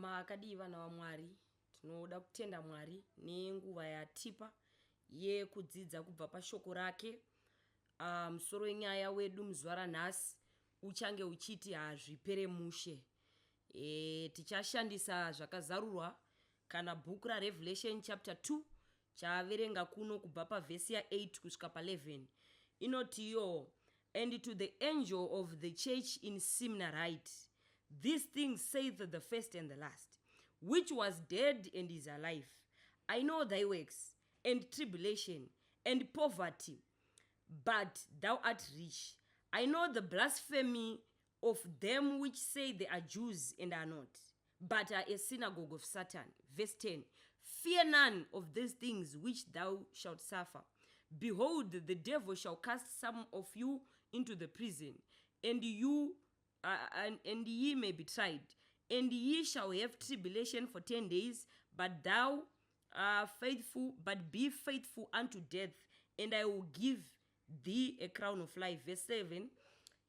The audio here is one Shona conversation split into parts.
Makadii vana vaMwari? Tinoda kutenda Mwari nenguva yatipa yekudzidza kubva pashoko rake. Musoro wenyaya wedu muzuva ranhasi uchange uchiti hazvipere mushe. Tichashandisa zvakazarurwa kana bhuku raRevelation chapter 2 chaverenga kuno kubva pavhesi ya8 kusvika pa11. Inoti iyo, "And to the angel of the church in Smyrna write, These things saith the first and the last, which was dead and is alive. I know thy works and tribulation and poverty, but thou art rich. I know the blasphemy of them which say they are Jews and are not, but are a synagogue of Satan." Verse 10: "Fear none of these things which thou shalt suffer. Behold, the devil shall cast some of you into the prison, and ye may be tried, and ye shall have tribulation for 10 days. But thou are faithful, but be faithful unto death, and I will give thee a crown of life." Verse 7: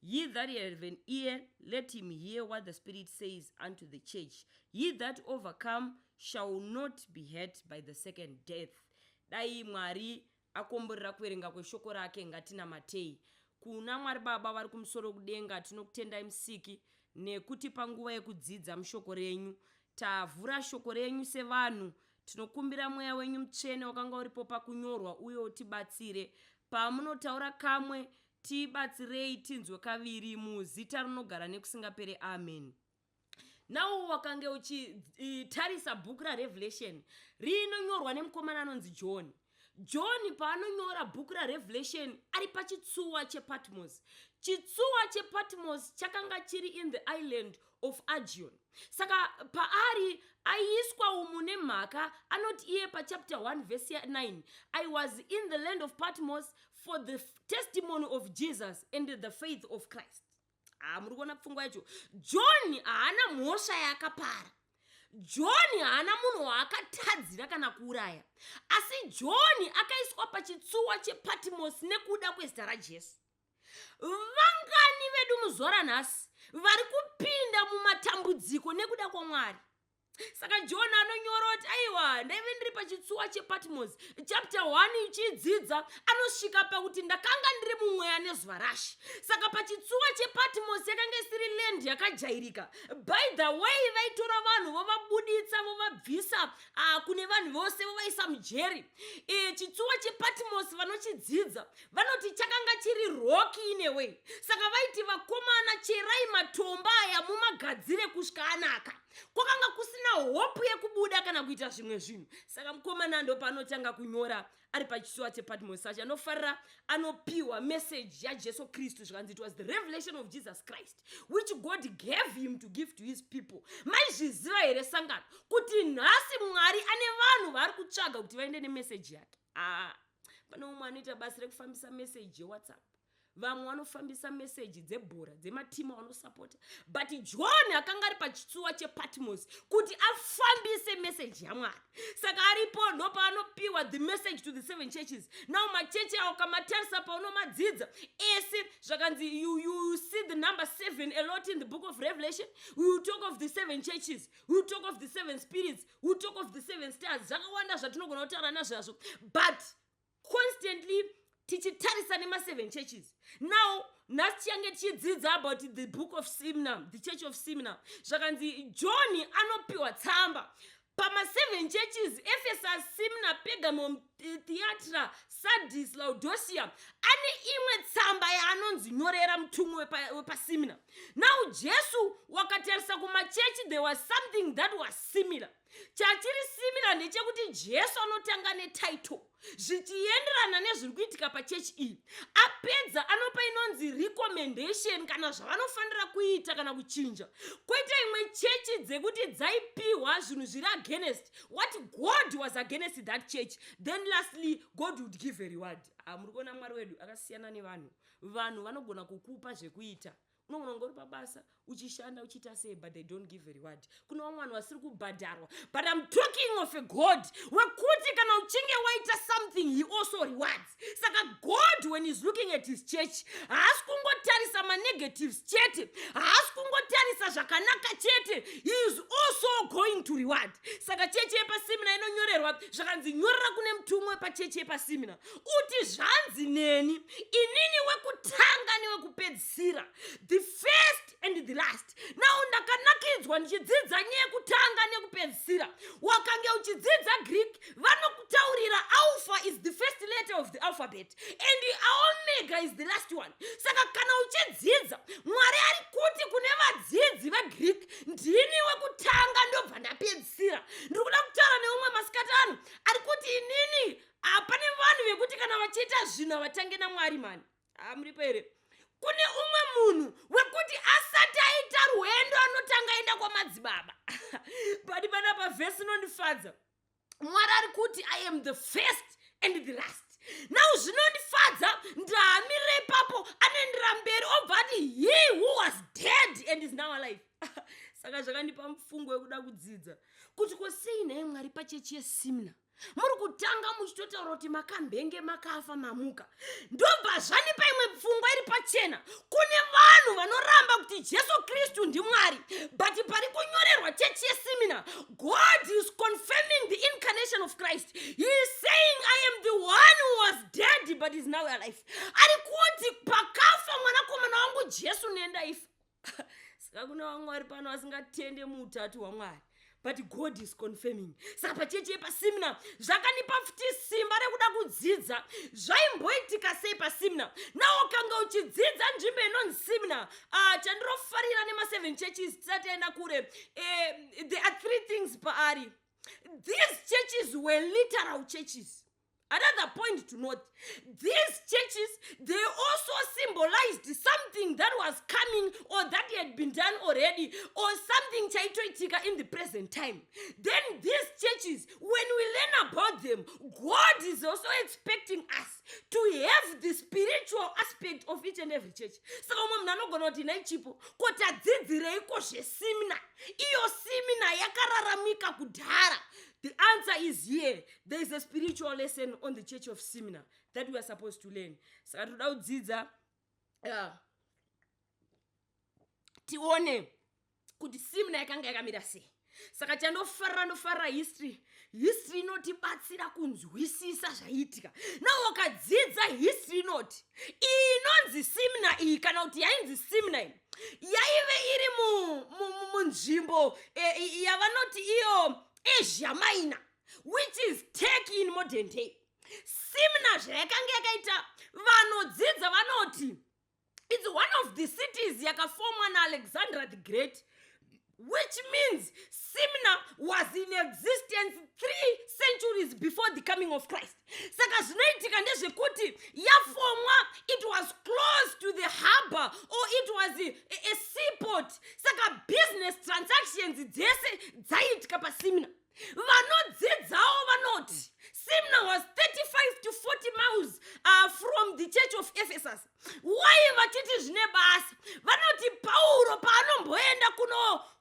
"Ye that have an ear, let him hear what the Spirit says unto the church. Ye that overcome shall not be hurt by the second death." Dai Mwari akomborera kuverenga kweshoko rake. Ngatinamatei kuna Mwari. Baba vari kumusoro kudenga, tinokutendai Musiki nekuti panguva yekudzidza mushoko renyu. Tavhura shoko renyu sevanhu, tinokumbira Mweya wenyu Mutsvene wakanga uripo pakunyorwa uye utibatsire pamunotaura kamwe, tibatsirei tinzwe kaviri, muzita rinogara nekusingapere, amen. Nawo wakange uchitarisa bhuku raRevelation, rinonyorwa nemukomana anonzi John. John paanonyora bhuku raRevelation ari pachitsuwa chePatmos. Chitsuwa chePatmos chakanga chiri in the island of Aegean. Saka paari aiswa umu nemhaka, anoti iye pachapter 1 verse 9, "I was in the land of Patmos for the testimony of Jesus and the faith of Christ." Ha, muri kuona pfungwa yacho? John haana mhosva yaakapara. John haana munhu waakatadzira kana kuuraya, asi John akaiswa pachitsuwa chePatmos nekuda kwezita raJesu. Vangani vedu muzuva ranhasi vari kupinda mumatambudziko nekuda kwaMwari? Saka John anonyora kuti, "Aiwa, ndaive ndiri pachitsuwa chePatmos." Chapter 1 ichidzidza, anosvika pakuti, "Ndakanga ndiri mumweya nezuva raShe." Saka pachitsuwa chePatmos yakanga isiri land yakajairika. By the way, vaitora vanhu vovabuditsa, vovabvisa kune vanhu vose, vovaisa mujeri. Chitsuwa chePatmos, vanochidzidza vanoti chakanga chiri rocky in a way. Saka vaiti, "Vakomana, cherai matombo aya mumagadzire kusvika anaka." Kwakanga kusina hope yekubuda kana kuita zvimwe zvinhu. Saka mukomana ndo paanotanga kunyora ari pachitsuwa chePatmos. Sacho anofarira, anopiwa meseji yaJesu Kristu. Zvikanzi, "It was the revelation of Jesus Christ which God gave him to give to his people." Maizviziva here, sangano, kuti nhasi Mwari ane vanhu vaari kutsvaga kuti vaende nemeseji yake? Ah, pane umwe anoita basa rekufambisa meseji yeWhatsApp, vamwe vanofambisa meseji dzebhora dzematimu avanosapota, but John akanga ari pachitsuwa chePatmos kuti afambise meseji yaMwari. Saka aripo ndopaanopiwa the message to the seven churches. Now machechi awo kamatarisa paunomadzidza ese, zvakanzi you see the number seven a lot in the book of Revelation. We will talk of the seven churches, we will talk of the seven spirits, we will talk of the seven stars. Zvakawanda zvatinogona kutaura nazvazvo, but constantly tichitarisa nema-seven churches. Now nhasi tichange tichidzidza about the book of Smyrna, the church of Smyrna. Zvakanzi John anopiwa tsamba pama-seven churches: Ephesus, Smyrna, Pergamum, Thyatira, Sardis, Laodicea. Ane imwe tsamba yaanonzi nyorera mutumwi wepaSmyrna. Now Jesu wakatarisa kumachechi, there was something that was similar. Chachiri similar ndechekuti Jesu anotanga netitle zvichienderana nezviri kuitika pachechi iyi. Apedza anopa inonzi recommendation kana zvavanofanira kuita kana kuchinja. Kwoita imwe chechi dzekuti dzaipiwa zvinhu zviri against what God was against that church. Then lastly, God would give a reward. Ah, muri kuona Mwari wedu akasiyana nevanhu. Vanhu vanogona kukupa zvekuita, unogona kunge uri pabasa uchishanda uchiita sei, but they don't give a reward. Kuna vamwe vanhu vasiri kubhadharwa, but I'm talking of a God wekuti kana uchinge waita something, he also rewards. Saka God, when he's looking at his church, haasi kungotarisa manegatives chete, haasi kungotarisa zvakanaka chete. He is also going going to reward. Saka chechi yepaSmyrna inonyorerwa, zvakanzi, "Nyorera kune mutumwa wepachechi yepaSmyrna, uti, zvanzi neni, inini wekutanga newekupedzisira, the first and the last." Now ndakanakidzwa ndichidzidza nyaya yekutanga nekupedzisira. Wakange uchidzidza Greek, vanokutaurira alpha is the first letter of the alphabet and omega is the last one. Saka kana uchidzidza, Mwari ari kuti kune vadzidzi veGreek, "Ndini wekutanga, ndobva ndapedzisira." Ndiri kuda kutaura neumwe masikati ano ari kuti, "Inini." Pane vanhu vekuti kana vachiita zvinhu havatange naMwari mani. Muripo here? Kune umwe munhu wekuti asati aita rwendo anotanga aenda kwamadzibaba. But panapa vhesi inondifadza. Mwari ari kuti, "I am the first and the last." Now zvinondifadza, ndamirire ipapo, anoendera mberi, obva ati, "He who was dead and is now alive." Saka zvakandipa mufungo wekuda kudzidza kuti kosei naye Mwari pachechi yeSmyrna muri kutanga muchitotaura kuti makambenge makafa, mamuka. Ndobva zvanipa imwe pfungwa iri pachena. Kune vanhu vanoramba kuti Jesu Kristu ndiMwari, but pari kunyorerwa chechi yeSmyrna, God is confirming the incarnation of Christ. He is saying, "I am the one who was dead but is now alive." Ari kuti pakafa mwanakomana wangu Jesu, nendaifa. Saka kuna vamwe vari pano vasingatende muutatu hwaMwari, but God is confirming. Saka pachechi yepaSmyrna zvakanipa futi simba rekuda kudzidza zvaimboitika sei paSmyrna. Nawo kanga uchidzidza nzvimbo inonzi Smyrna, chandirofarira nema7 churches, tisati aenda kure, there are three things paari. These churches were literal churches. Another point to note, these churches, they also symbolized something that was coming or that had been done already or something chaitoitika in the present time. Then these churches, when we learn about them, God is also expecting us to have the spiritual aspect of each and every church. Saka umwe munhu anogona kuti, "Nhai Chipo, ko tadzidzireiko zveSmyrna? Iyo Smyrna yakararamika kudhara." The answer is here. There is a spiritual lesson on the church of Smyrna that we are supposed to learn. Saka toda kudzidza, tione kuti Smyrna yakanga yakamira sei. Saka chandofarira, ndofarira history. History inotibatsira kunzwisisa zvaiitika. Nawo wakadzidza history, inoti iyi inonzi Smyrna iyi, kana kuti yainzi Smyrna iyi, yaive iri munzvimbo yavanoti iyo Asia Minor, which is Turkey in modern day. Smyrna zvayakanga yakaita, vanodzidza vanoti it's one of the cities yakafomwa naAlexandra the Great, which means Smyrna was in existence 3 centuries before the coming of Christ. Saka zvinoitika ndezvekuti yafomwa, it was close to the harbor or it was a seaport. Saka business transactions dzese dzaiitika paSmyrna. Vanodzidzawo vanoti Smyrna was 35 to 40 miles from the church of Ephesus. Why vachiti zvine basa? Vanoti Pauro paanomboenda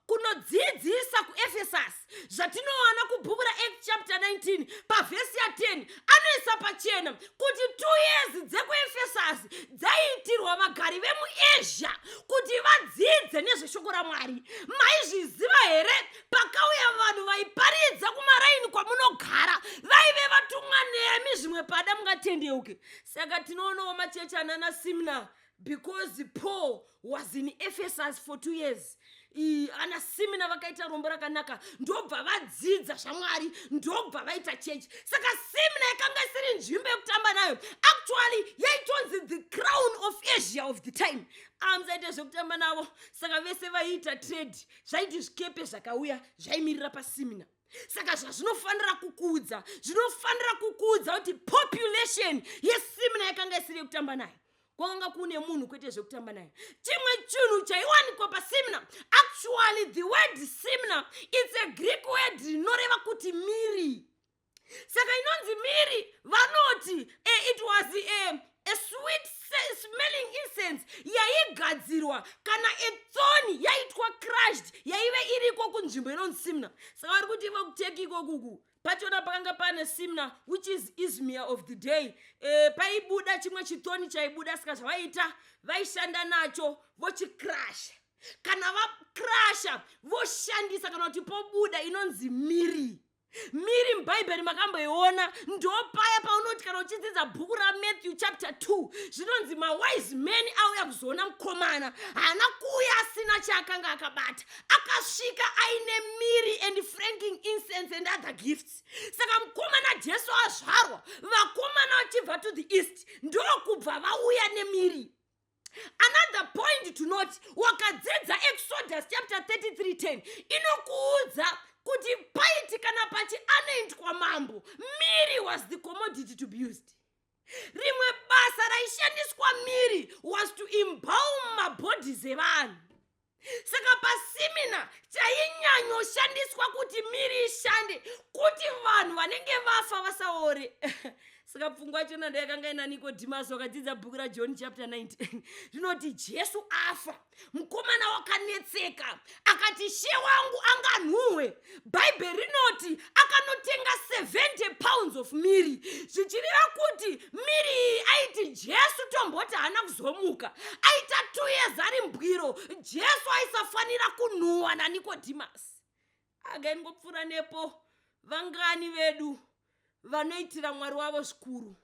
kunodzidzisa kuEphesus, zvatinowana kubhuku raAct chapter 19 pavhesi ya10, anoisa pachena kuti 2 years dzekuEphesus dzaiitirwa vagari vemuAsia kuti vadzidze nezveshoko raMwari. Maizviziva here, pakauya vanhu vaiparidza kumaraini kwamunogara, vaive vatumwa nemi? Zvimwe pada mungatendeuke. Saka tinoonawo machechi anana Smyrna because Paul was in Ephesus for 2 years. Ana Smyrna vakaita rombo rakanaka, ndobva vadzidza zvaMwari, ndobva vaita chechi. Saka Smyrna yakanga isiri nzvimbo yekutamba nayo. Actually yaitonzi the crown of Asia of the time. Amusaita zvekutamba navo. Saka vese vaiita trade, zvaiti zvikepe zvakauya zvaimirira paSmyrna. Saka zvazvinofanira kukuudza, zvinofanira kukuudza kuti population yeSmyrna yakanga isiri yekutamba nayo. Kwakanga kune munhu, kwete zvekutamba nayo. Chimwe chinhu chaiwanikwa paSmyrna, actually the word Smyrna, it's a Greek word rinoreva kuti myrrh. Saka inonzi myrrh, vanoti it was a sweet smelling incense yaigadzirwa kana a thorn yaitwa crushed, yaive iriko kunzvimbo inonzi Smyrna. Saka vari kuti ivo kuTurkey ikokuku pachona pakanga pane Smyrna, which is Izmir of the day. Paibuda chimwe chithorn chaibuda. Saka zvavaita, vaishanda nacho vochicrusha. Kana vacrusha, voshandisa kana kuti pobuda inonzi myrrh. Myrrh mubhaibheri makamboiona. Ndopaya paunoti kana uchidzidza bhuku raMatthew chapter 2, zvinonzi mawise men auya kuzoona mukomana, haana kuuya asina chaakanga akabata. Akasvika aine myrrh and frankincense and other gifts. Saka mukomana Jesu azvarwa, vakomana vachibva to the east ndokubva vauya nemyrrh. Another point to note, wakadzidza Exodus chapter 33:10, inokuudza kuti paiti kana pachianointwa mambo, myrrh was the commodity to be used. Rimwe basa raishandiswa myrrh was to embalm mabodies evanhu. Saka paSmyrna chainyanyoshandiswa kuti myrrh ishande kuti vanhu vanenge vafa vasaore. Saka pfungwa yachona ndo yakanga ina Nicodemus. Wakadzidza bhuku raJohn chapter 19, rinoti Jesu afa, mukomana wakanetseka akati, "She wangu anganhuhwe." Bhaibheri rinoti akanotenga 70 pounds of myrrh, zvichireva kuti myrrh iyi aiti Jesu tomboti haana kuzomuka, aita 2 years ari mbwiro, Jesu aisafanira kunhuhwa naNicodemus. Againgopfuura nepo. Vangani vedu vanoitira Mwari wavo zvikuru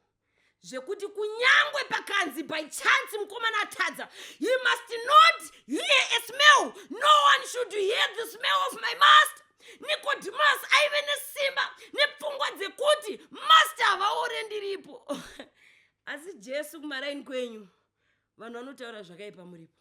zvekuti kunyangwe pakanzi by chance mukomana atadza, he must not hear a smell, no one should hear the smell of my master? Nicodemus aive nesimba nepfungwa dzekuti master havaore ndiripo. Asi Jesu kumaraini kwenyu vanhu vanotaura zvakaipa muripo.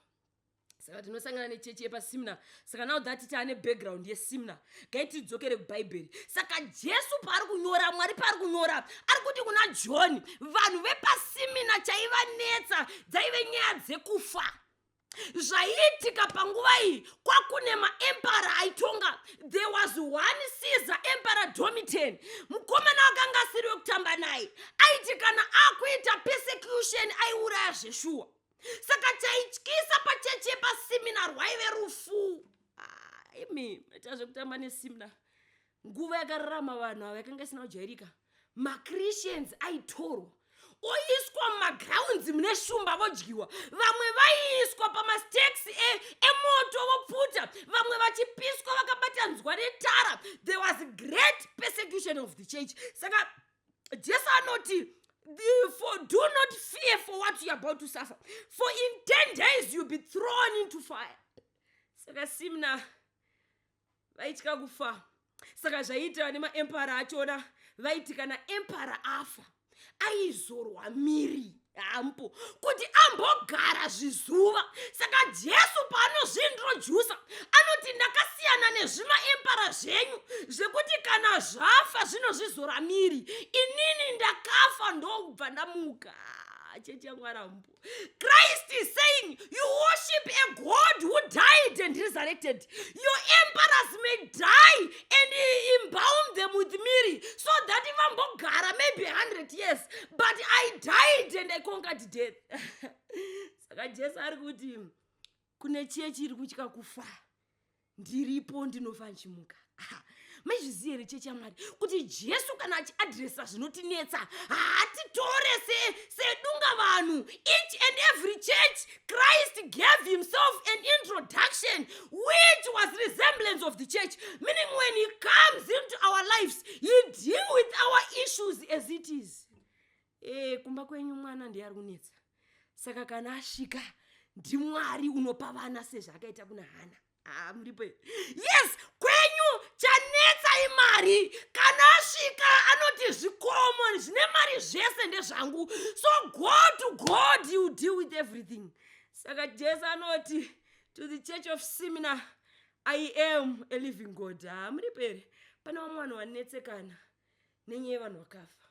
Saka tinosangana nechechi yepaSmyrna. Saka now that taane background yeSmyrna, ngaitidzokere kubhaibheri. Saka Jesu paari kunyora, Mwari paari kunyora, ari kuti kuna John, vanhu vepaSmyrna chaivanetsa dzaive nyaya dzekufa. Zvaiitika panguva iyi, kwakune maemperor aitonga. There was one Caesar, Emperor Domitian. Mukomana wakanga asiri wekutamba naye. Aiti kana akuita persecution, aiuraya zveshuwa. Saka chaityisa pachechi yepaSmyrna rwaive rufu. Ah, imi maita zvekutamba neSmyrna. Nguva yakararama vanhu ava yakanga isina kujairika. Machristians aitorwa oiswa mumagrounds mune shumba vodyiwa. Vamwe vaiiswa pamastakes emoto vopfuta, vamwe vachipiswa vakabatanzwa netara. There was great persecution of the church. Saka Jesu anoti, "For do not fear for what you are about to suffer, for in 10 days you'll be thrown into fire." Saka Smyrna vaitya kufa. Saka zvaiita nemaemperor achona, vaiti kana emperor afa, aizorwa myrrh hampo kuti ambogara zvizuva. Saka Jesu paanozviintrodusa anoti, "Ndakasiyana nezvimaemperor zvenyu zvekuti kana zvafa zvinozvizora myrrh. Inini ndakafa ndokubva ndamuka." Chechi yaMwari, hampo Christ is saying you worship a God who died and resurrected. Your emperors may die and he embalm them with myrrh so that vambogara maybe 100 years, but I died and I conquered death. Saka Jesu ari kuti kune chechi iri kutya kufa, ndiripo, ndinofa nchimuka. Maizviziva here, chechi yaMwari, kuti Jesu kana achiaddressa zvinotinetsa haatitore sedunga vanhu? Each and every church, Christ gave himself an introduction which was resemblance of the church, meaning when he comes into our lives, he deal with our issues as it is. Kumba kwenyu mwana ndiye ari kunetsa. Saka kana asvika, ndiMwari unopa vana sezvaakaita kuna Hana. Ah, muripo here? Yes, kwenyu chanetsa imari. Kana asvika anoti, "Zvikomo zvine mari zvese ndezvangu." So go to God, you deal with everything. Saka Jesu anoti to the church of Smyrna, "I am a living God." Ha, muripo here? Pane vamwe vanhu vanetsekana nenyaya yevanhu vakafa.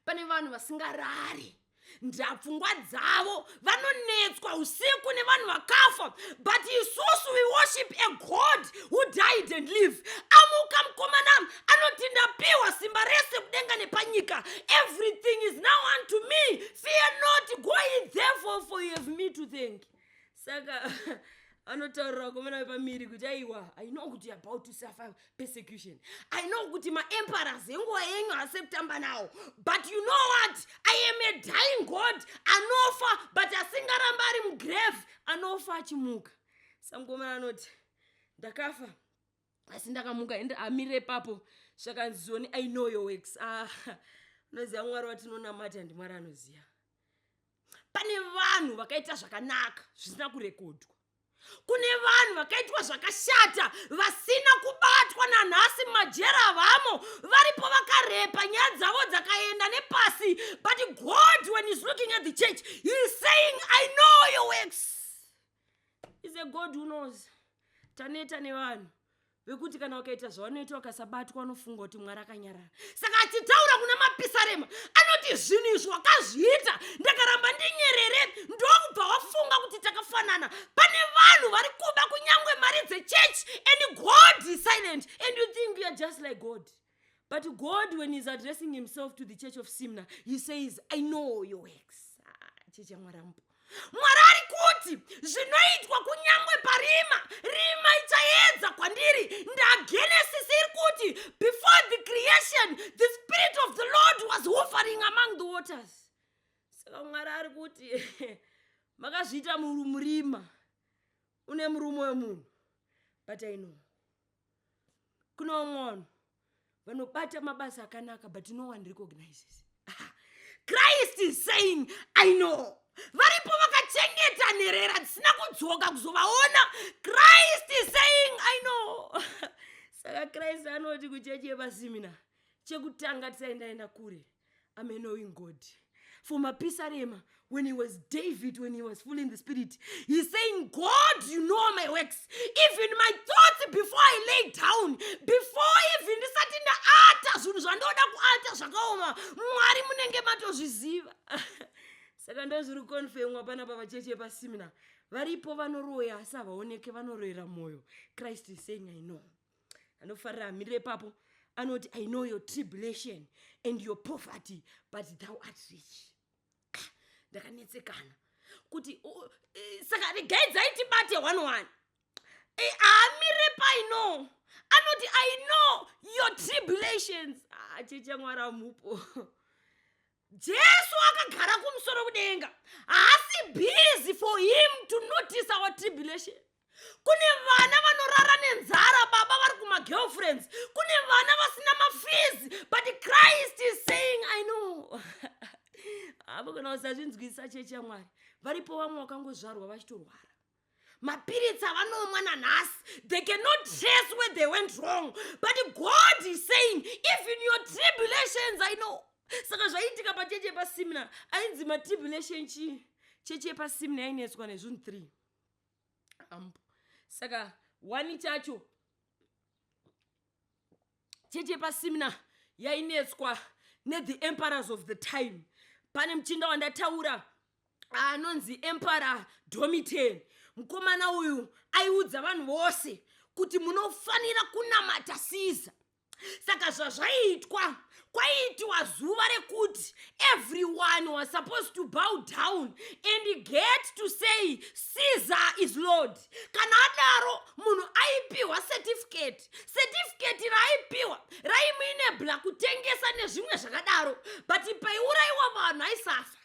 Pane vanhu vasingarari, ndapfungwa dzavo vanonetswa usiku nevanhu vakafa. But isusu we worship a God who died and live. Amuka mukomana anoti, "Ndapiwa simba rese kudenga nepanyika. Everything is now unto me. Fear not, go ye therefore, for you have me to thank." Saka anotaurira vakomana vepamyrrh kuti, "Aiwa, I know kuti you're about to suffer persecution. I know kuti maemperors enguva yenyu haasi kutamba nawo, but you know what? I am a dying God, anofa but asingaramba ari mugrave, anofa achimuka." Samukomana anoti, "Ndakafa asi ndakamuka." Ende amire ipapo, zvakanzi zoni, "I know your works." Ah, unoziva Mwari watinonamata ndiMwari anoziva. Pane vanhu vakaita zvakanaka zvisina kurekodwa, kune vanhu vakaitwa zvakashata vasina kubatwa. Nanhasi mumajera avamo varipo vakarepa, nyaya dzavo dzakaenda nepasi. But God, when is looking at the church, he is saying, "I know your works." Is a God who knows. Taneta nevanhu vekuti kana vakaita zvavanoita vakasabatwa, vanofunga kuti Mwari akanyarara. Saka achitaura kuna Mapisarema anoti, "Zvinhu izvi wakazviita, ndakaramba ndinyerere, ndokubva wafunga kuti takafanana." Pane vanhu vari kuba kunyange mari dzechechi and God is silent, and you think you are just like God. But God, when he's addressing himself to the church of Smyrna, he says, "I know your works." Ah, chechi yaMwari amupo, Mwari ari kuti zvinoitwa kunyange parima, rima ichaedza kwandiri. NdaGenesis iri kuti before the creation, the spirit of the Lord was hovering among the waters. Saka Mwari ari kuti makazviita murima, une murume wemunhu, but I know. Kune vamwe vanhu vanobata mabasa akanaka, but no one recognizes. Christ is saying, "I know." Varipo vakachengeta nherera dzisina kudzoka kuzovaona. Christ is saying, "I know." Saka Christ anoti kuchechi yepaSmyrna, chekutanga, tisaendaenda kure, I'm a knowing God. For Mapisarema, when he was David, when he was full in the spirit, he's saying, "God, you know my works, even my thoughts before I lay down." Before even ndisati ndaata zvinhu zvandoda kuata zvakaoma, Mwari munenge matozviziva. Saka ndozviri kuconfirmwa panapa pachechi yepaSmyrna. Varipo vanoroya asi havaoneke, vanoroyera mwoyo. Christ is saying, "I know." Anofarira amirire ipapo, anoti, "I know your tribulation and your poverty, but thou art rich." Ndakanetsekana kuti saka regaidzai tibate one one. Haamire pa"I know", anoti, "I know your tribulations." Ah, chechi yaMwari amupo, Jesu akagara kumusoro kudenga, haasi busy for him to notice our tribulation. Kune vana vanorara nenzara, baba vari kumagirlfriends, kune vana vasina mafees, but Christ is saying, "I know." Avo kana usazvinzwisa, chechi yaMwari, varipo vamwe vakangozvarwa vachitorwara, mapiritsi avanomwa nanhasi, they cannot trace where they went wrong. But God is saying, "Even your tribulations I know." Saka zvaiitika pachechi yepaSmyrna ainzi matribulation chii? Chechi yepaSmyrna yainetswa nezvinhu 3 ambo. Saka one chacho, chechi yepaSmyrna yainetswa nethe emperors of the time. Pane muchinda wandataura anonzi Emperor Domitian. Mukomana uyu aiudza vanhu vose kuti munofanira kunamata Caesar. Saka zvazvaiitwa, kwaiitiwa zuva rekuti everyone was supposed to bow down and get to say, "Caesar is Lord." Kana adaro, munhu aipiwa certificate. Certificate raaipiwa raimuenabler kutengesa nezvimwe zvakadaro, but paiurayiwa vanhu aisafa.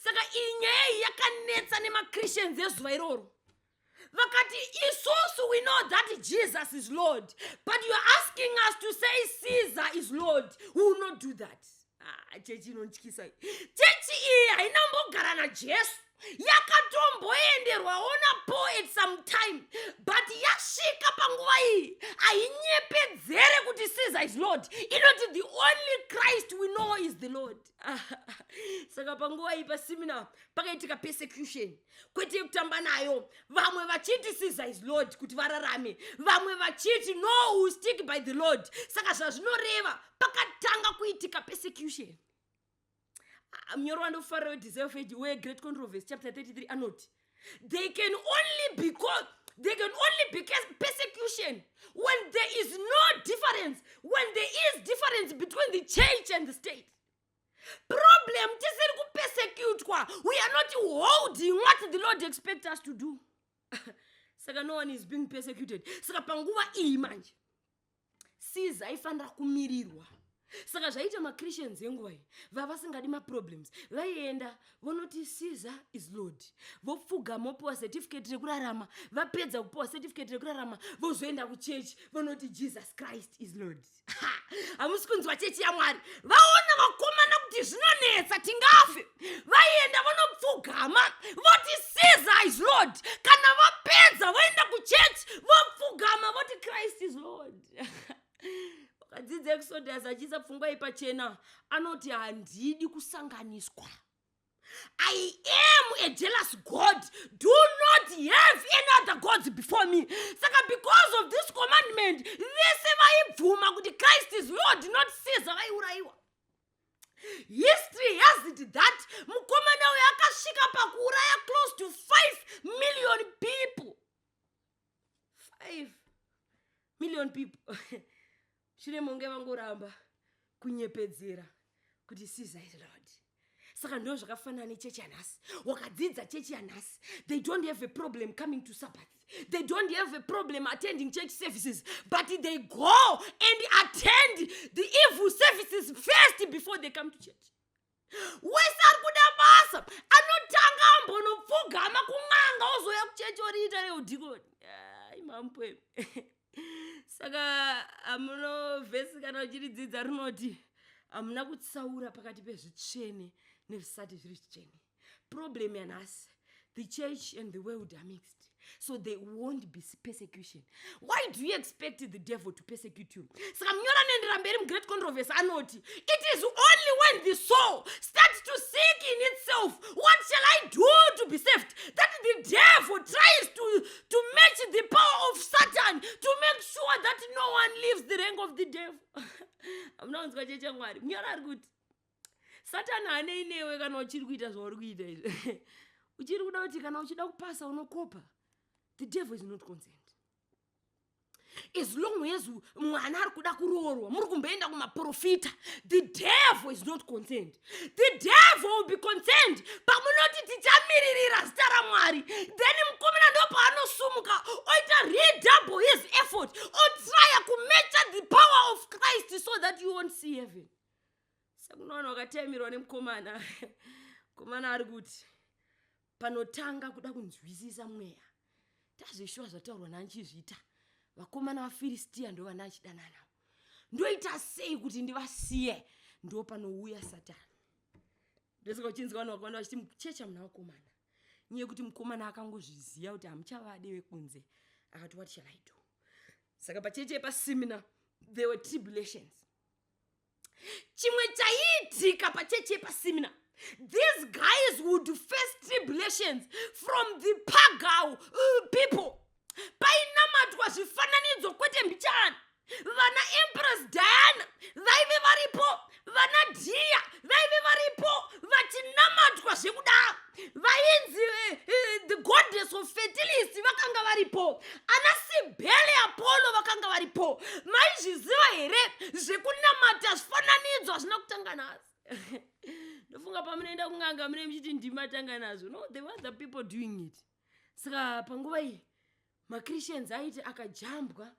Saka iyi nyaya iyi yakanetsa nemachristians ezuva iroro. Vakati, "Isusu we know that Jesus is Lord, but you are asking us to say Caesar is Lord. We will not do that." Ah, chechi inotyisa iyi. Chechi iyi haina mbogara naJesu, yakatomboenderwawo naPaul at some time, but yasvika panguva iyi hainyepedzere kuti Caesar is Lord. Inoti, "The only Christ we know is the Lord." Saka panguva iyi paSmyrna pakaitika persecution, kwete yekutamba nayo. Vamwe vachiti Caesar is Lord kuti vararame, vamwe vachiti, "No, we stick by the Lord." Saka zvazvinoreva, pakatanga kuitika persecution. Ah, munyoro wandofarira weDesire of Ages, weGreat Controversy, chapter 33, anoti they can only be persecution when there is no difference, when there is difference between the church and the state. Problem, tisiri kupersecutwa, we are not holding what the Lord expect us to do. Saka no one is being persecuted. Saka panguva iyi manje, Caesar aifanira kumirirwa. Saka zvaita maChristians enguva iyi vavasingadi maproblems, vaienda vonoti, "Caesar is Lord," vopfugama, vopiwa certificate rekurarama. Vapedza kupiwa certificate rekurarama, vozoenda kuchechi, vonoti, "Jesus Christ is Lord." Hamusi kunzwa, chechi yaMwari? Vaona vakomana kuti zvinonetsa, tingafe, vaienda vonopfugama, voti, "Caesar is Lord." Kana vapedza, voenda kuchechi, vopfugama, voti, "Christ is Lord." Wakadzidza Exodus achiisa pfungwa iyi pachena, anoti, "Handidi kusanganiswa. I am a jealous God. Do not have any other gods before me." Saka because of this commandment, vese vaibvuma kuti Christ is Lord, not Caesar, vaiurayiwa. History has it that mukomana uyu akasvika pakuuraya close to 5 million people. 5 million people. Shure monge vangoramba kunyepedzera kuti Caesar is Lord. Saka ndo zvakafanana nechechi yanhasi. Wakadzidza chechi yanhasi, they don't have a problem coming to Sabbath, they don't have a problem attending church services, but they go and attend the evil services first before they come to church. Wese ari kuda basa anotanga ambonopfugama kun'anga, ozoya kuchechi oriita reudhikoni. Ai, mamupwemi. Saka hamuno vhesi kana uchiridzidza rinoti hamuna kutsaura pakati pezvitsvene nezvisati zviri zvitsvene. Problem yanhasi, the church and the world are mixed, so there won't be persecution. Why do you expect the devil to persecute you? Saka munyora anoendera mberi muGreat Controversy, anoti, "It is only when the soul starts to seek in itself, 'What shall I do to be saved?' that the devil tries to match the power of Satan to make sure that no one leaves the rank of the devil." Hamuna kunzwa, chechi yaMwari? Munyora ari kuti Satani haanei newe kana uchiri kuita zvauri kuita izvi, uchiri kuda kuti kana uchida kupasa unokopa. The devil is not concerned as long as mwana ari kuda kuroorwa, muri kumboenda kumaprofita. The devil is not concerned. The devil will be concerned pamunoti tichamiririra zita raMwari. Then mukomana ndo paanosumuka oita redouble his effort, otrya kumatcha the power of Christ so that you won't see heaven. Sekunoona wakataimirwa nemukomana, mukomana ari kuti panotanga kuda kunzwisisa mweya, tazvishuwa zvataurwa nanchizvita, vakomana vaFiristiya ndo vana achidanana navo, ndoita sei kuti ndivasiye? Ndo panouya Satani. Ndosaka uchinzwa vanhu vakawanda vachiti muchecha muna vakomana, nyaya yekuti mukomana akangozviziva kuti hamuchavade vekunze, akati, "What shall I do?" Saka pacheche yepaSmyrna there were tribulations. Chimwe chaiitika pachechi yepaSmyrna, these guys would face tribulations from the pagan people. Painamatwa zvifananidzo kwete mbichana. Vana Empress Diana vaive varipo, vana Dhiya vaive varipo, vachinamatwa zvekudaro. Vainzi the goddess of fertility vakanga varipo, ana Cybele, Apollo vakanga varipo. Maizviziva here zvekunamata zvifananidzo hazvina kutanga nhasi? Ndofunga pamunoenda kun'anga mune muchiti ndimatanga nazvo. No, there were the people doing it. Saka panguva iyi maChristians aiti akajambwa,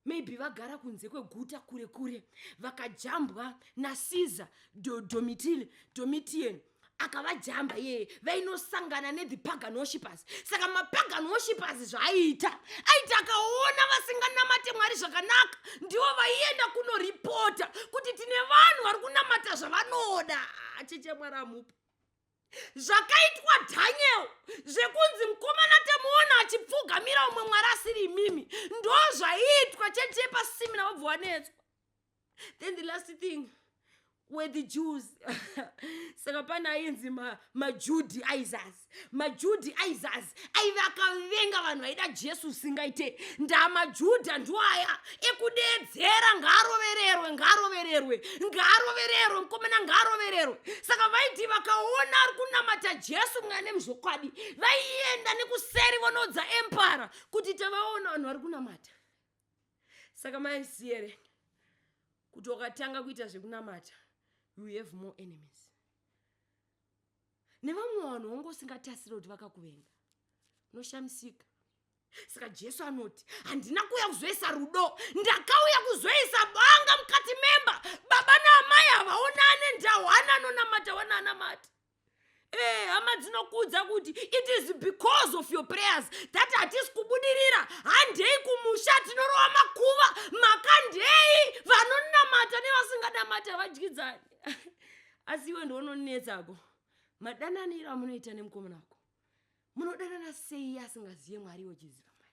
maybe vagara kunze kweguta kure kure, vakajambwa naCaesar Domitian akavajamba iyeye, vainosangana nethe pagan worshippers. Saka mapagan worshippers zvaaiita, aiti akaona vasinganamate Mwari zvakanaka, ndivo vaienda kunoripota kuti tine vanhu vari kunamata zvavanoda. Cheche Mwari amupa zvakaitwa Dhaniel zvekunzi mukomana tamuona achipfugamira umwe mwari asiri imimi. Ndo zvaiitwa chechi yepaSmyrna, vabva vanetswa. Then the last thing were the Jews. Saka pane ainzi maJudaizers. MaJudaizers aive akavenga vanhu vaida Jesu usingaite. NdamaJudha ndoaya ekudeedzera, "Ngaarovererwe, ngaarovererwe, ngaarovererwe, mukomana ngaarovererwe." Saka vaiti vakaona ari kunamata Jesu mwana muzvokwadi, vaienda nekuseri vonodza emperor kuti tavaona vanhu vari kunamata. Saka maiziva here kuti wakatanga kuita zvekunamata, you have more enemies, nevamwe vanhu vange usingatasiri kuti vakakuvenga, unoshamisika. Saka Jesu anoti, "Handina kuuya kuzoisa rudo, ndakauya kuzoisa banga mukati memba." Baba. Hamadyidzani. Asi iwe ndounonetsako. Madananiro amunoita nemukomana wako. Munodanana sei asingazive Mwari iwe uchiziva Mwari?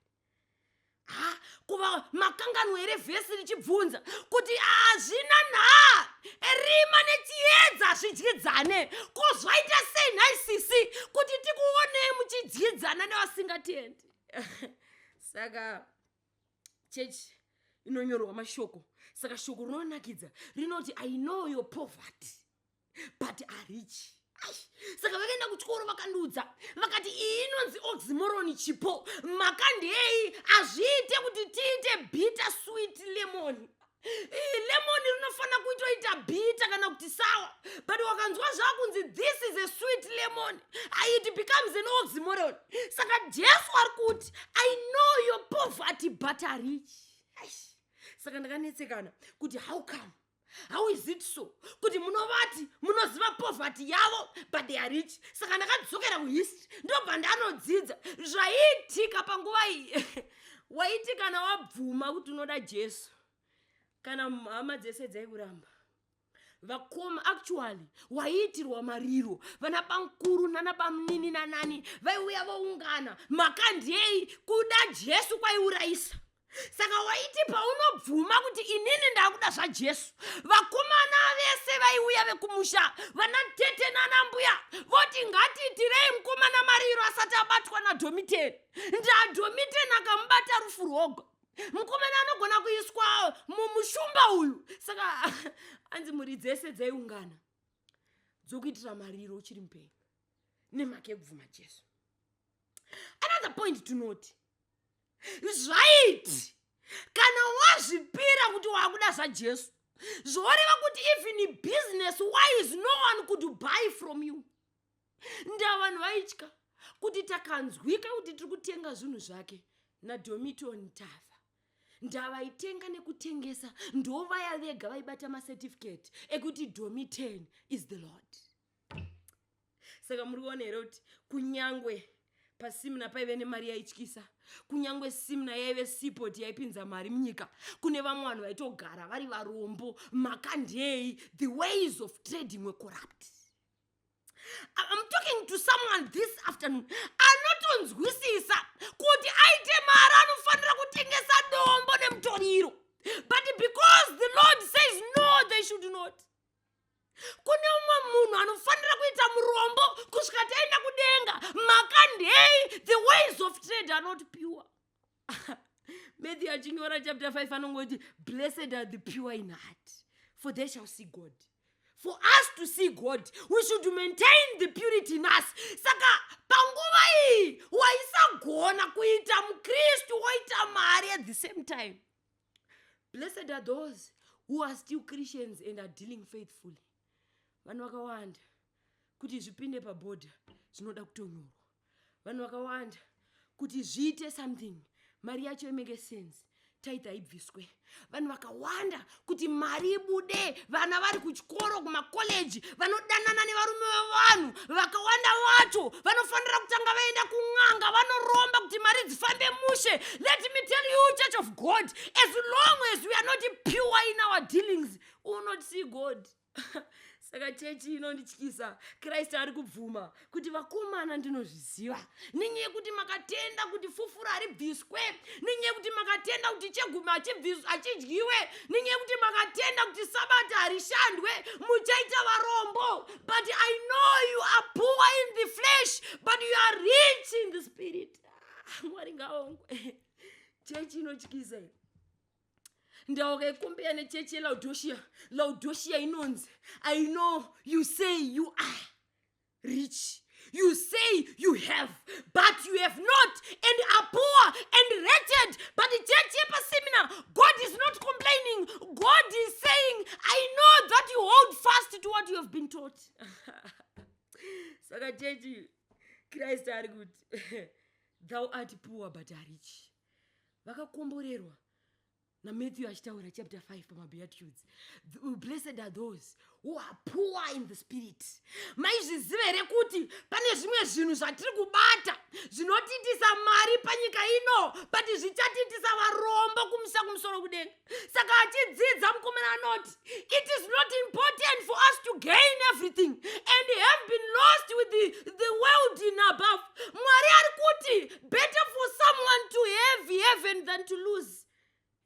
Ha, kuva makanganwa here vhesi richibvunza kuti hazvina nhaa rima nechiedza zvidyidzane ko zvaita sei nhai sisi kuti tikuonei muchidyidzana nevasingatendi saka chechi inonyorwa mashoko saka shoko rinonakidza rinoti i know your poverty but are rich saka vakaenda kuchikoro vakandiudza vakati iyi inonzi oxymoron chipo makandei hazviite kuti tiite bitter sweet lemon iyi lemon rinofanira kuitoita bitter kana kuti sour but wakanzwa zvakunzi this is a sweet lemon it becomes an oxymoron saka jesu ari kuti i know your poverty but are rich saka ndakanetsekana kuti how come how is it so kuti munovati munoziva poverty yavo but they are rich saka ndakadzokera kuhistory ndobva ndanodzidza zvaiitika panguva iyi waiti kana wabvuma kuti unoda jesu kana hama dzese dzaikuramba vakoma actually waiitirwa mariro vana bamukuru nana bamunini nanani vaiuya voungana makandei kuda jesu kwaiurayisa saka waiti paunobvuma kuti inini ndakuda zvajesu vakomana vese vaiuya vekumusha vana tete nana mbuya voti ngatiitirei mukomana mariro asati abatwa naDomitian ndaDomitian akamubata rufu rwoga mukomana anogona kuiswa mumushumba uyu saka anzi mhuri dzese dzaiungana dzokuitira mariro uchiri mupenyu nemhaka yekubvuma jesu another point to note zvaiti kana wazvipira kuti wakuda zvajesu zvoreva kuti even business wise no one could buy from you nda vanhu vaitya kuti takanzwika kuti tiri kutenga zvinhu zvake naDomitian tafa ndavaitenga nekutengesa ndovaya vega vaibata macertificate ekuti Domitian is the lord saka muri kuona here kuti kunyangwe paSmyrna paive nemari yaityisa kunyangwe Smyrna yaive seaport yaipinza mari munyika kune vamwe vanhu vaitogara vari varombo makandei the ways of trading were corrupt I'm talking to someone this afternoon anotonzwisisa kuti aite mari anofanira kutengesa dombo nemutoriro but because the lord says no they should not kune umwe munhu anofanira kuita murombo kusvika taenda kudenga makandei the ways of trade are not pure matthew achinyora chapter 5 anongoti blessed are the pure in heart for they shall see god for us to see god we should maintain the purity in us saka panguva iyi waisagona kuita mukristu woita mari at the same time blessed are those who are still christians and are dealing faithfully vanhu vakawanda kuti zvipinde pabhodha zvinoda kutonyorwa vanhu vakawanda kuti zviite something mari yacho imake sense tithe haibviswe vanhu vakawanda kuti mari ibude vana vari kuchikoro kumakoleji vanodanana nevarume vevanhu vakawanda vacho vanofanira kutanga vaenda kun'anga vanoromba kuti mari dzifambe mushe let me tell you church of god as long as we are not pure in our dealings we will not see god saka chechi inondityisa kristu ari kubvuma kuti vakomana ndinozviziva nenyaya yekuti makatenda kuti fufuro haribviswe nenyaya yekuti makatenda kuti chegumi hachidyiwe nenyaya yekuti makatenda kuti sabata harishandwe muchaita varombo but i know you are poor in the flesh but you are rich in the spirit ah, mwari ngaongwe chechi inotyisa iyi ndaukaikombera nechechi yelaodhosia laodhosia inonzi i know you say you are rich you say you have but you have not and are poor and wretched but chechi yepaSmyrna god is not complaining god is saying i know that you hold fast to what you have been taught saka chechi kristu ari kuti thou art poor but are rich vakakomborerwa NaMatthew achitaura chapter 5 pamaBeatitudes, "Blessed are those who are poor in the spirit." Maizviziva here kuti pane zvimwe zvinhu zvatiri kubata zvinotiitisa mari panyika ino, but zvichatiitisa varombo kumusha kumusoro kudenga? Saka achidzidza mukomana anoti it is not important for us to gain everything and have been lost with the world in above. Mwari ari kuti better for someone to have heaven than to lose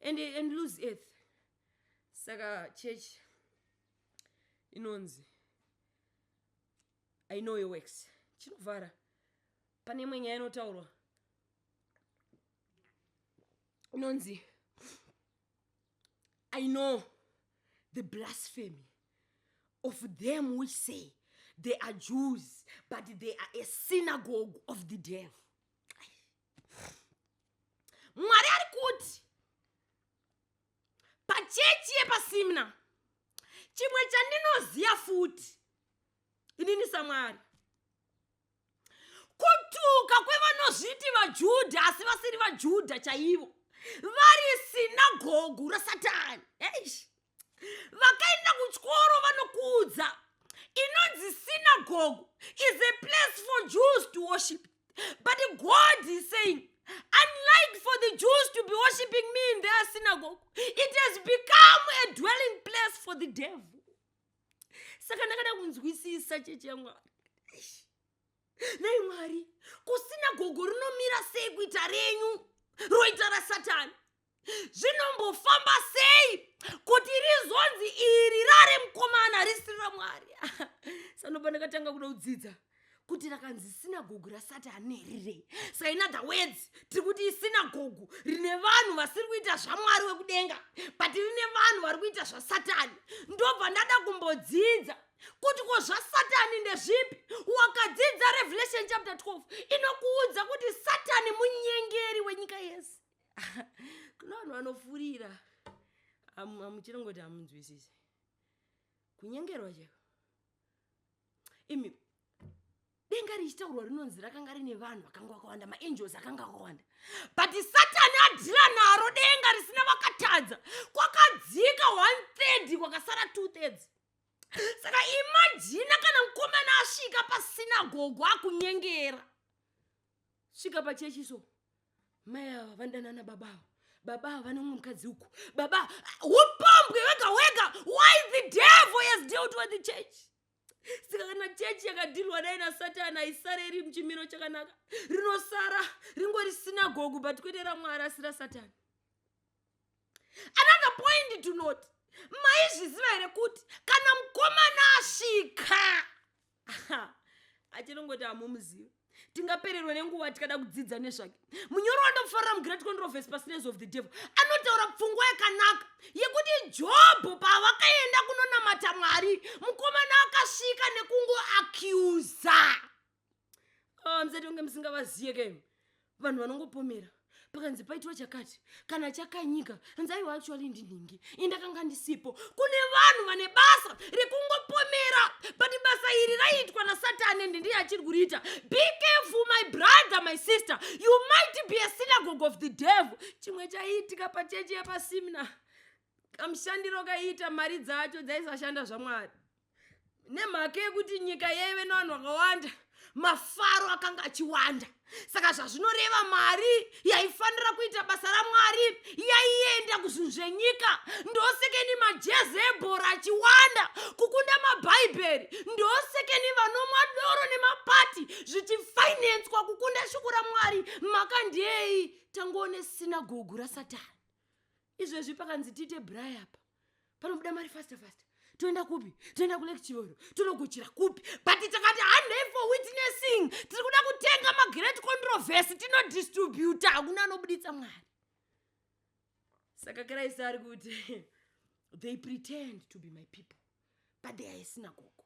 and lose earth. Saka church inonzi "I Know Your Works" chinovhara. Pane imwe nyaya inotaurwa inonzi "I know the blasphemy of them which say they are Jews, but they are a synagogue of the devil." Mwari ari kuti pachechi yepaSmyrna, chimwe chandinoziva futi inini saMwari, kutuka kwevanozviti vaJudha asi vasiri vaJudha chaivo, vari sinagogu raSatani. Eish, vakaenda kuchikoro vanokuudza inonzi synagogue is a place for Jews to worship. But God is saying, unlike for the Jews to be worshiping me in their synagogue, it has become a dwelling place for the devil. Saka ndakada kunzwisisa chechi yaMwari. Nai Mwari, kusinagogo rinomira sei kuita renyu roita raSatani? Zvinombofamba sei kuti rizonzi iri rare mukomana risiri raMwari? Sanobva ndakatanga kuda kudzidza kuti rakanzi sinagogu raSatani nerirei. Saka in other words, tiri kuti isinagogu rine vanhu vasiri kuita zvaMwari wekudenga, but rine vanhu vari kuita zvaSatani. Ndobva ndada kumbodzidza kuti ko zvaSatani ndezvipi? Wakadzidza Revelation chapter 12, inokuudza kuti Satani munyengeri wenyika yese. Kuna vanhu vanofurira, amuchinongoti hamunzwisisi kunyengerwa chaiko imi. Denga richitaurwa rinonzi rakanga rine vanhu vakanga vakawanda, maangels akanga akawanda, but Satani adhila naro denga risina vakatadza, kwakadzika one third, kwakasara two thirds. Saka imagine kana mukomana asvika pasinagogo akunyengera, svika pachechi, so mai ava vandanana, baba ava, baba ava vane mumwe mukadzi uku, baba, upombwe wega wega. Why? The devil has dealt with the church. Saka kana chechi yakadhilwa dai naSatani, haisare iri muchimiro chakanaka, rinosara ringori sinagogu, but kwete raMwari asi raSatani. Another point to note, maizviziva here kuti kana mukomana asvika achinongoti hamumuziva, tingapererwe nenguva tikada kudzidza nezvake. Munyoro wandofarira muGreat Controversy, paSnares of the Devil, anotaura pfungwa yakanaka yekuti Jobho pavakaenda kunonamata Mwari, mukomana akasvika nekungoaccusa. Oh, musati kunge musingavaziye ke vanhu vanongopomera. Pakanzi paitwa chakati kana chakanyika, anzi aiwa, actually ndinhingi, indakanga ndisipo. Kune vanhu vane basa rekungopomera, but basa iri raiitwa naSatani ende ndiye achiri kuriita. Be careful, my brother, my sister, you might be a synagogue of the devil. Chimwe chaiitika pachechi yepaSmyrna, kamushandiro kaiita mari dzacho dzaisashanda zvaMwari, nemhaka yekuti nyika yaive nevanhu vakawanda, mafaro akanga achiwanda. Saka zvazvinoreva, mari yaifanira kuita basa raMwari yaienda kuzvinhu zvenyika. Ndosekeni majezi ebhora achiwanda kukunda mabhaibheri, ndosekeni vanomwa doro nemapati zvichifinancewa kukunda shoko raMwari. Mhaka ndeyei? Tangoone sinagogu raSatani. Izvezvi pakanzi tiite braai apa, panobuda mari fasta fasta. Toenda kupi? Toenda kuLake Chivero, tonogochera kupi? But takati handei for witnessing, tiri kuda kutenga maGreat Controversy tinodistributa, hakuna anobuditsa Mwari. Saka Christ ari kuti they pretend to be my people, but they are a synagogue.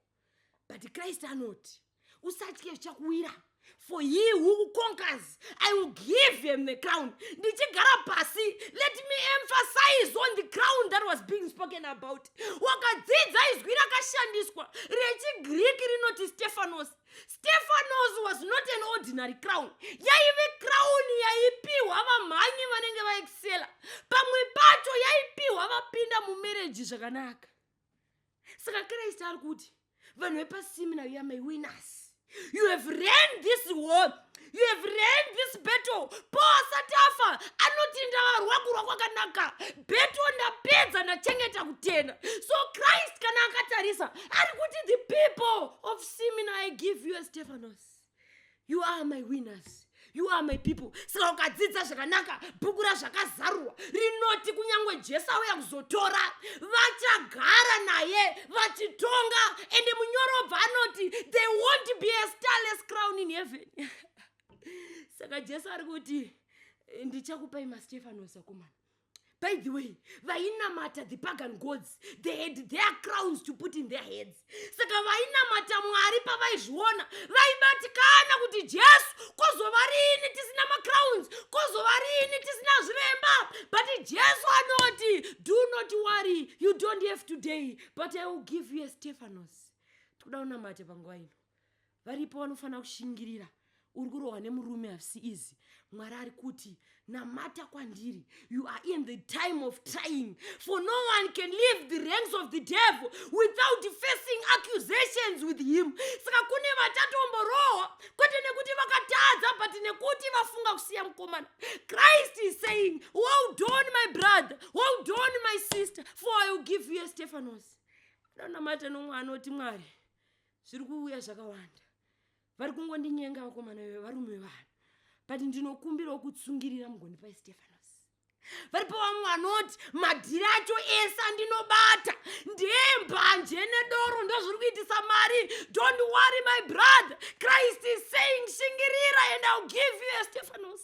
But Christ anoti usatye zvichakuwira, for he who conquers, I will give him the crown. Ndichigara pasi, let me emphasize on the crown that was being spoken about. Wakadzidza izwi rakashandiswa rechiGreek rinoti Stephanos. Stephanos was not an ordinary crown. Yaive crown yaipiwa vamhanyi vanenge vaexcela. Pamwe pacho yaipiwa vapinda mumarriage zvakanaka. Saka Christ ari kuti vanhu vepaSmyrna, you are my winners. You have ran this war, you have ran this battle. Paul asati afa anoti, "Ndavarwa kurwa kwakanaka, battle ndapedza, ndachengeta kutenda." So Christ kana akatarisa ari kuti, "The people of Smyrna, I give you a Stephanos. You are my winners, you are my people." Saka ukadzidza zvakanaka bhuku raZvakazarurwa rinoti kunyange Jesu auya kuzotora, vachagara naye vachitonga. Ende munyorobva anoti there won't be a starless crown in heaven. Saka Jesu ari kuti, "Ndichakupai maStephanos, akomana." By the way, vainamata the pagan gods, they had their crowns to put in their heads. Saka vainamata Mwari pavaizviona vaibatikana kuti, "Jesu, kozova rini tisina macrowns? Kozova rini tisina zviremba?" But Jesu anoti, "Do not worry, you don't have today, but I will give you a Stephanos." Tikuda kunamata panguva ino. Varipo vanofanira kushingirira. Uri kurohwa nemurume, hafisi easy. Mwari ari kuti, "Namata kwandiri. You are in the time of trying, for no one can leave the ranks of the devil without facing accusations with him." Saka kune vachatomborohwa, kwete nekuti vakatadza, but nekuti vafunga kusiya mukomana. Christ is saying, "Well done, my brother. Well done, my sister, for I will give you a Stephanos." Danamata nomwe anoti, "Mwari, zviri kuuya zvakawanda. Vari kungondinyenga vakomana, varume vanhu, but ndinokumbirawo kutsungirira, mugondipai Stephanos." Varipo vamwe vanoti, "Madhiri acho ese andinobata ndembanje nedoro, ndozviri kuitisa mari." Don't worry, my brother. Christ is saying, "Shingirira and I will give you a Stephanos."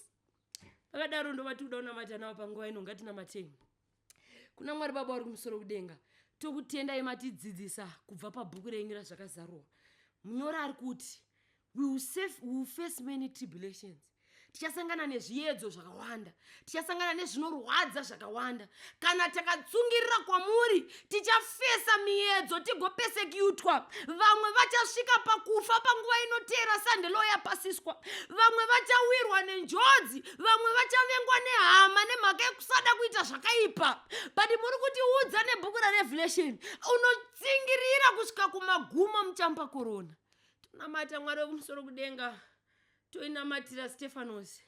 Vakadaro ndovati kuda kunamata navo panguva ino. Ngatinamatei kuna Mwari. Baba vari kumusoro kudenga, tokutendai matidzidzisa kubva pabhuku renyu raZvakazarurwa. Munyori ari kuti we will face many tribulations. Tichasangana nezviedzo zvakawanda, tichasangana nezvinorwadza zvakawanda. Kana takatsungirira kwamuri, tichafesa miedzo, tigopersecutwa. Vamwe vachasvika pakufa panguva inoteera Sunday law yapasiswa. Vamwe vachawirwa nenjodzi, vamwe vachavengwa nehama nemhaka yekusada kuita zvakaipa. But muri kutiudza nebhuku raRevelation, unotsingirira kusvika kumagumo muchamupa korona. Tonamata, Mwari wekumusoro kudenga, toinamatira Stephanos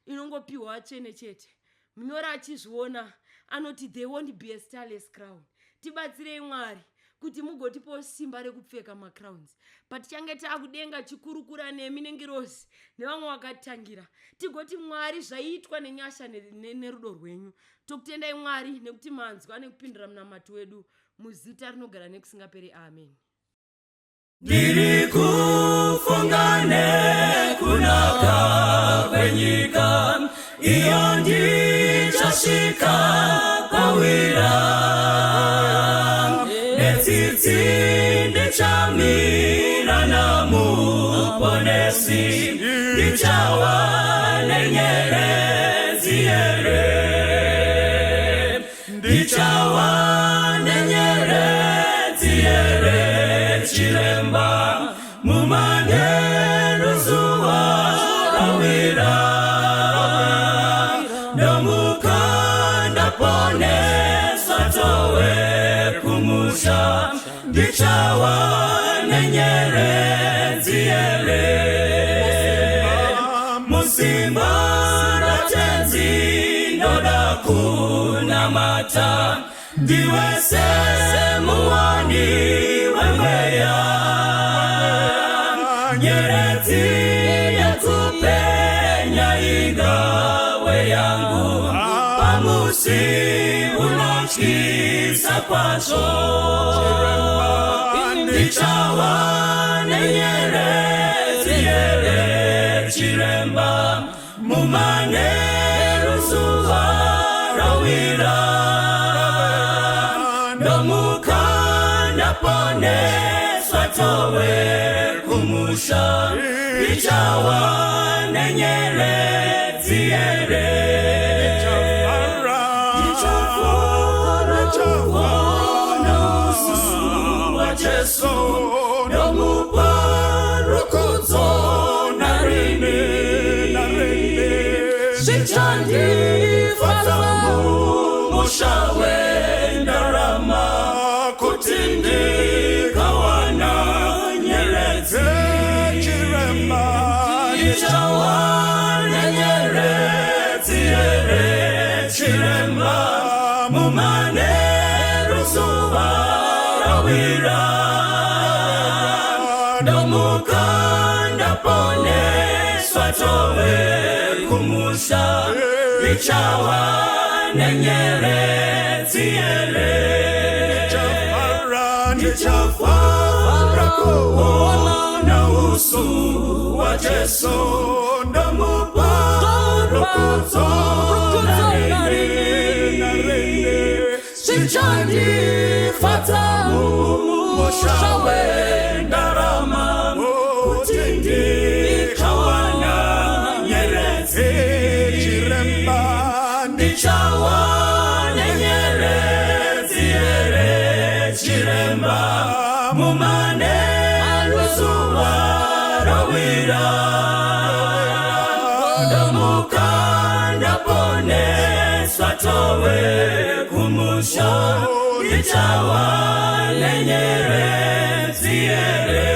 inongopiwa vatsvene chete. Munyori achizviona anoti there won't be a starless crown. Tibatsirei, Mwari, kuti mugotipawo simba rekupfeka macrowns patichange taakudenga, chikurukura nemi nengirozi nevamwe vakatitangira, tigoti, "Mwari, zvaiitwa nenyasha nerudo rwenyu." Tokutendai, Mwari, nekuti manzwa nekupindura munamato wedu, muzita rinogara nekusingaperi. Amen. Ndiri kufunga nekunaka kwenyika iyo ndichasvika pawira. Netsitsi ndichamira naMuponesi, ndichawa nenyeredzi here, ndichawa nenyeredzi here, chiremba, mumanheru zuva rawira. Ndomuka ndaponeswa, towe kumusha, ndichawa nenyeredzi here. Musimba raTenzi ndoda kunamata, ndiwe semuwani wemweya. Nyeredzi yekupenya ingawe yangu pamusi unotyisa kwazvo. Ndichawa nenyeredzi here, chiremba, mumanheru zuva rawira. Ndomuka ndaponeswa, towe kumusha, ndichawa nenyeredzi here. Ndichafara. waJesu, ndomupa rukudzo narini. Zvichandifadza mumusha wendarama kuti ndikawana nyeredzi. Chiremba. Ndichawana nyeredzi here, chiremba, mumanheru zuva rawira? Ndomuka ndaponeswa, tove kumusha. Ndichawa nenyeredzi here? Ndichafara. Ndichafara kuona uso waJesu, ndomupa rukudzo narini. Zvichandifadza mumusha wendarama kuti ndikawana nyeredzi. Chiremba. Ndichawana nyeredzi here, chiremba, mumanheru zuva rawira? Ndomuka ndaponeswa, tove kumusha. Ndichawana nyeredzi here?